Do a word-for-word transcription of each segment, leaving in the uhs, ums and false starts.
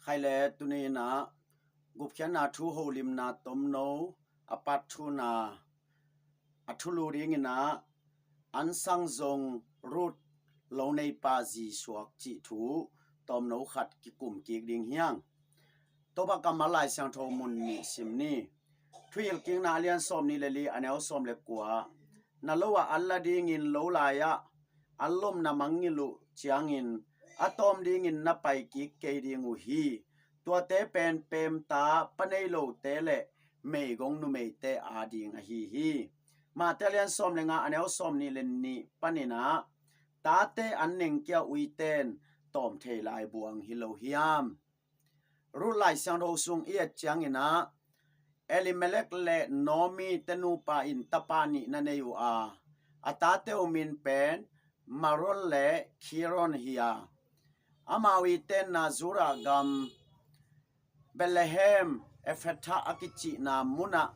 Khai le tuni in ah gupkhiatna thu holimna tomno a pat thuna a thulu dingin ah an sang zong Ruth lo neipa zi suak cih thu tomno khat kikum kik ding hi hang. Topa kammal Lai Siangtho mun nih sim ni. Thuhilhkikna a lian sawm nih le li a neu sawm le kua. Na lo ah an la dingin lo lai-ah an lomna mangngilh uh ciangin a tawm dingin na pai kik kei ding uh hi. Tuate pen peemta pa nei lote le meigong numeite ading ahi hi. Matthai a lian sawm le nga a neu sawm nih le nih panin ah tate an nengkia uiten tawm thei lai buang hi lo hiam? Ruth Lai Siangtho sung i et ciangin ah Elimelek le Naomi te nupa in tapa nih na nei uh a, a tate uh min pen Mahlon le Khilion hi a, amau i tenna Judah gam Bethlehem Ephrathah a kicihna munah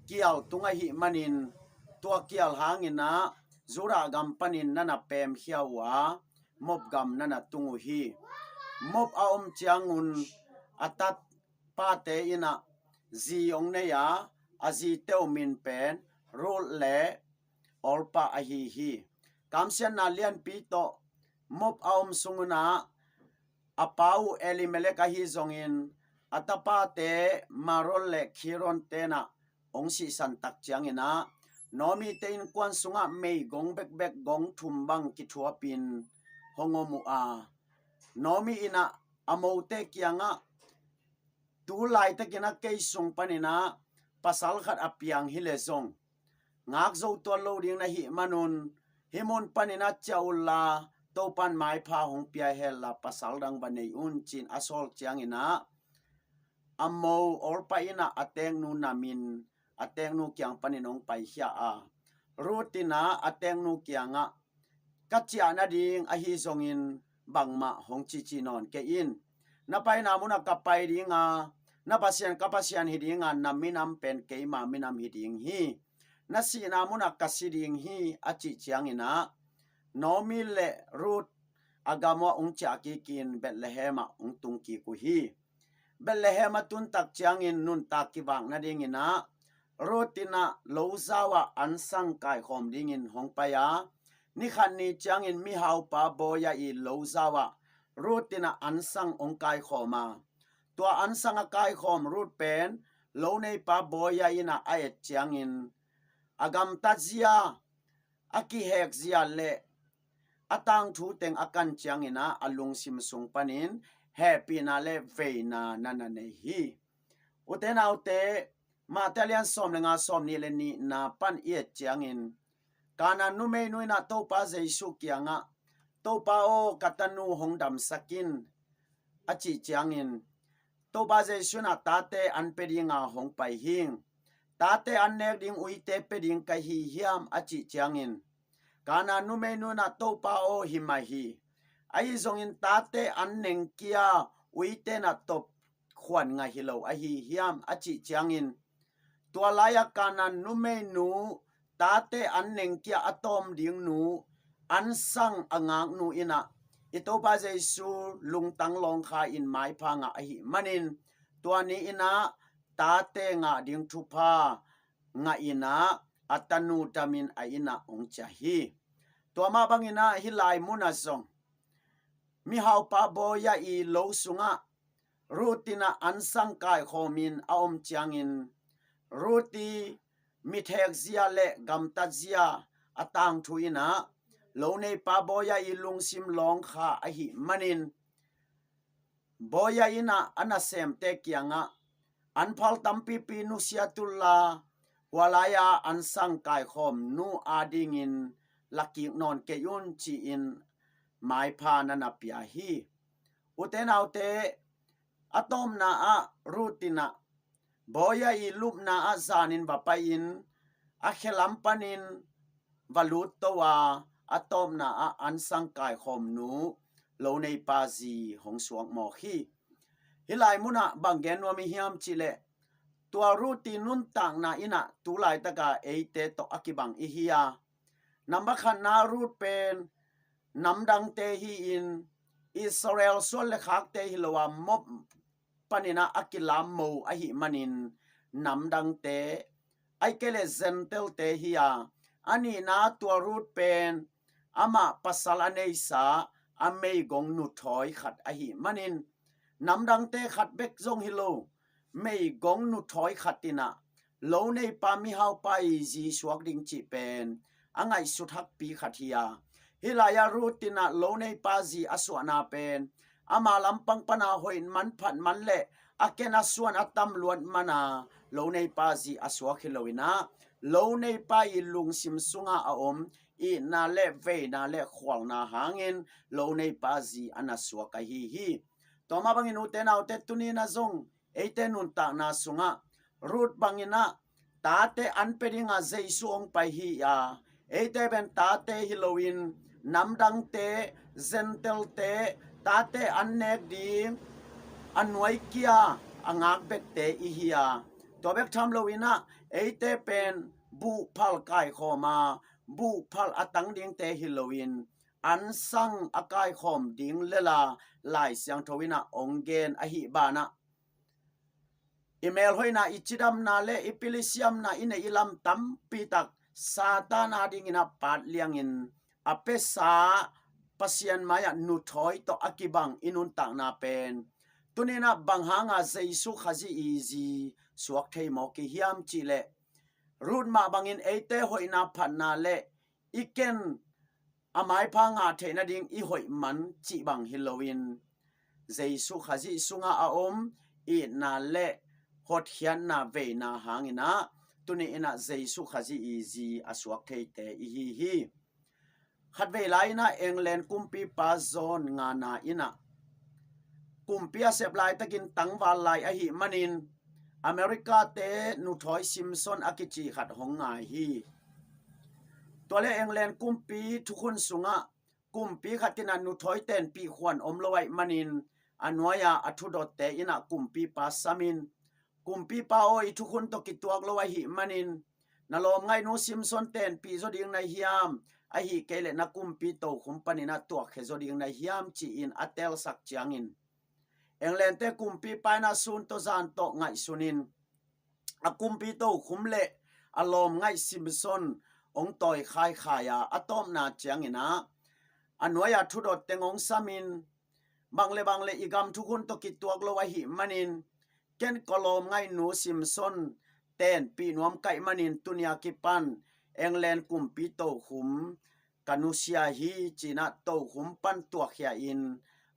kial tung ahih manin tua kial hangin ah Judah gam panin na na peemkhia uh a, Moab gam na na tung uh hi. Moab a om ciangun a tapate in ah zi hong nei a, a zite uh min pen Ruth le Orpah ahi hi. Kamsiatna lianpi tawh Moab a om sungun ah a pa uh Elimelek ahi zongin a tapate Mahlon le Khilion ten ah hong sihsan tak ciangin ah Naomi te innkuan sungah meigong bekbek gong thum bang kithuapin hong om uh a, Naomi in ah a mote kiangah tu laitakin ah kei sung panin ah pasal khat a piang hi le zong ngak zo tuan lo ding na hih manun hih mun panin ah ciah unla Topan maipha hong pia hen la pasal dang va nei un ci-in a sawl ciangin ah a mo Orpah in ah a teknu namin a teknu kiang panin hong paikhia a, Ruth in ah a teknu kiangah ka ciah nading ahi zongin bangmah hong cici nawn kei in. Na paina munah ka pai ding a, na Pasian ka Pasian hi ding a, na minam pen keima minam hi ding hi. Na sihna munah ka si ding hi a cih ciangin ah Naomi le Ruth a gam uah hong ciah kikin Bethlehem ah hong tung kik uh hi. Bethlehem a tun tak ciangin nuntak kivak nadingin ah Ruth in ah lo zau ah an sang kaikhawm dingin hong pai a, ni khat ni ciangin mihaupa Boaz i lo zau ah Ruth in ah an sang hong kaikhawm a, tua an sang a kaikhawm Ruth pen lo neipa Boaz in ah a et ciangin a gamtat zia, a kihek zia le a tangthu teng a kan ciangin ah a lungsim sung panin hehpihna le veina na na nei hi. Ute naute, Matthai a lian sawm le nga, sawm nih le nihna pan i et ciangin Kanaan numeinu in ah Topa Jesuh kiangah, Topa aw, ka tanu hong damsak in a cih ciangin Topa Jesuh in ah tate an pia dinga hong pai hing. Tate an nek ding uite pia ding ka hi hiam a cih ciangin Kanaan numeinu in ah Topa aw, hi mah hi. Ahi zongin tate an nengkia uite in ah tawp khuan ngah hi lo ahi hiam a cih ciangin tua lai-a Kanaan numeinu tate an nengkia a tawm dingnu an sang a ngaknu in ah i Topa Jesuh lungtang lawngkha in maipha ngah ahih manin tua ni in ah tate ngah ding thupha ngah in ah a tanu damin a inn ah hong ciah hi. Tua mah bangin ah hih lai munah zong mihaupa Boaz i lo sungah Ruth in ah an sang kaikhawmin a om ciangin Ruth i mithek zia le gamtat zia a tangthu in ah lo neipa Boaz i lungsim lawngkha ahih manin Boaz in ah a nasemte kiangah an phal tampipi nusia unla hua lai-a an sang kaikhawm nu adingin lakik nawn kei un ci-in maipha na na pia hi. Ute naute, a tawpna ah Ruth in ah Boaz i lupna ah zanin va pai-in a khelam panin va lut to a, a tawpna ah an sang kaikhawmnu lo neipa zi hong suak mawk hi. Hih lai munah bang gen nuam i hiam cihleh tua Ruth i nuntakna in ah tu laitaka eite tawh a kibang i hi a, nambat khatna Ruth pen namdangte hi-in Israel suan le khakte hi lo a Moab paninah a kilammo ahih manin namdangte, ahih kei leh Gentile-te hi a, a nihna tua Ruth pen amah pasal a neisa a meigong nuthawi khat ahih manin namdangte khat bek zong hi lo, meigong nuthawi khat inah lo neipa mihaupa i zi suak ding cih pen a ngaihsut hakpi khat hi a, hih lai-ah Ruth inah lo neipa zi a suahna pen ama lampang pana hoih man phat man le a ken a suan a tam luat mana lo neipa zi a suak hi lo inah lo neipa i lungsim sunga a om itna le veina le khualna hangin lo neipa zi a na suak ahi hi. Tua mah bangin ute naute, tuni inah zong eite nuntakna sungah Ruth banginah tate an pia dingah Jesu hong pai hi a, eite pen tate hi loin namdangte, Gentile-te, tate an nek ding a nuai kia a ngak bekte i hi a, tua bek tham loinah eite pen buhphal kaikhawm a, buhphal a tang dingte hi loin ansang a kaikhawm ding lela Lai Siangtho inah hong gen ahih banah i melhoihna, i cidamna le i pilisiamna, i neih i lam tampi tak Satan a dinginah patliangin a piasa Pasian mai-ah nuthawi tawh a kibang i nuntakna pen tuni inah bang hanga Jesu Khazih i zi suak thei mawk i hiam cih leh Ruth mah bangin eite hoihna phatna le i ken a maipha ngah theih nading i hoih man cih bang hi loin Jesu Khazih sungah a om itna le hotkhiatna veina hanginah tuni inah Jesu Khazih i zi a suak theite i hi hi. Khatvei lai inah England kumpipa John ngana inah kumpi a sep laitakin tangval lai ahih manin America-te nuthawi Simpson a kici khat hong ngai hi. Tua le England kumpi thukhun sungah kumpi khat inah nuthawi tenpih khuan om lo ahih manin a nuai-a a thudotte inah kumpipa samin, kumpipa aw, i thukhun tawh kituak lo ahih manin na lawmngaihnu Simpson tenpih zaw ding na hiam, ahih kei leh na kumpi tokhum paninah tuakkhia zaw ding na hiam ci-in a telsak ciangin England-te kumpipa inah sun tawh zan tawh ngaihsunin a kumpi tokhum le a lawmngaih Simpson hong tawi khaikhai a, a tawpna cianginah a nuai-a thudot teng hong samin, bang le bang le i gam thukhun tawh kituak lo ahih manin ken ka lawmngaihnu Simpson tenpih nuam ka hih manin tuni-a kipan England kumpi tokhum ka nusia hi ci-inah tokhum pan tuakkhia-in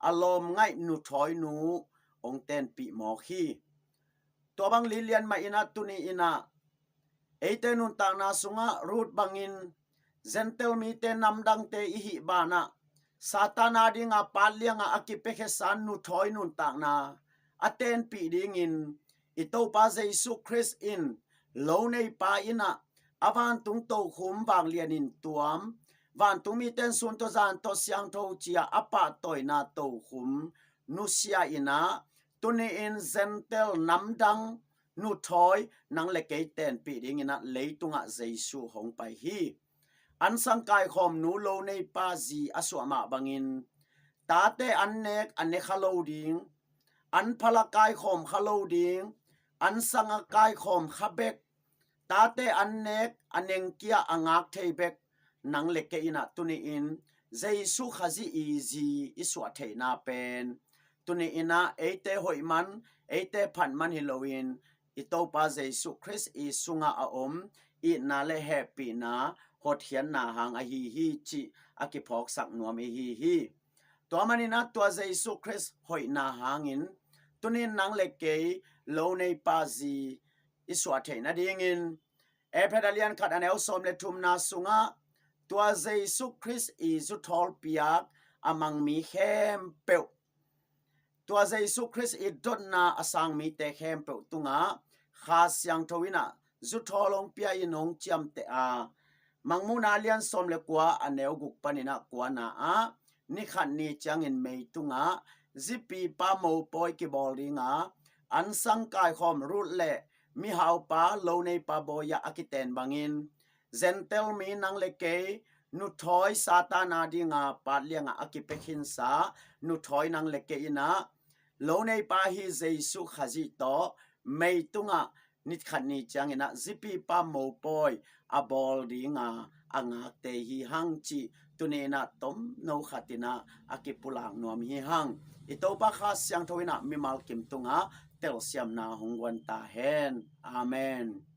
a lawmngaih nuthawinu hong tenpih mawk hi. Tua bang lilian mah inah tuni inah eite nuntakna sungah Ruth bangin Gentile mite namdangte i hih banah Satan a dinga patlianga a kipiakhiasa nuthawi nuntakna a tenpih dingin i Topa Jesu Khrist in lo neipa inah a vantung tokhum vanglianin tuam, vantung mite in sun tawh zan tawh siangtho ci-a a pahtawina tokhum nusia inah tuni-in Gentile namdang nuthawi nang le kei tenpih dinginah leitungah Jesu hong pai hi. Ansang kaikhawmnu lo neipa zi a suah mah bangin tate an nek a ne kha lo ding, an phal a kaikhawm kha lo ding, ansang a kaikhawm kha bek, tate an nek a nengkia a ngak thei bek nang le kei inah tuni-in Jesu Khazih i zi i suah theihna pen tuni inah eite hoih man, eite phat man hi loin i Topa Jesu Khrist i sungah a om itna le hehpihna hotkhiatna hang ahi hi cih a kiphawksak nuam i hi hi. Tua maninah tua Jesu Khrist hoihna hangin tuni-in nang le kei lo neipa zi i suah theih nadingin Efesa a lian khat a neu sawm le thumna sungah tua Jesu Khrist i zuthawl piak a mang mi khempeuh, tua Jesu Khrist i dotna a sang mite khempeuh tungah Kha Siangtho inah zuthawl hong pia-in hong ciamteh a, Mangmuhna a lian sawm le kua a neu guk paninah kuana ah ni khat ni ciangin meitungah zipipa mopawi kibawl dinga ansang kaikhawm Ruth le mihaupa lo neipa bawi-ah a kiten bangin Gentile mi nang le kei nuthawi Satan a dinga patlianga a kipia khinsa nuthawi nang le kei inah Lo neipa hi Jesu Khazih tawh meitungah nikhat ni ciangin ah zipipa mopawi a bawl dinga a ngakte hi hang cih tuni in ah tomno khat in ah a kipulak nuam hi hang. I Topa Kha Siangtho in ah mimal kim tungah telsiamna hong guan ta hen. Amen.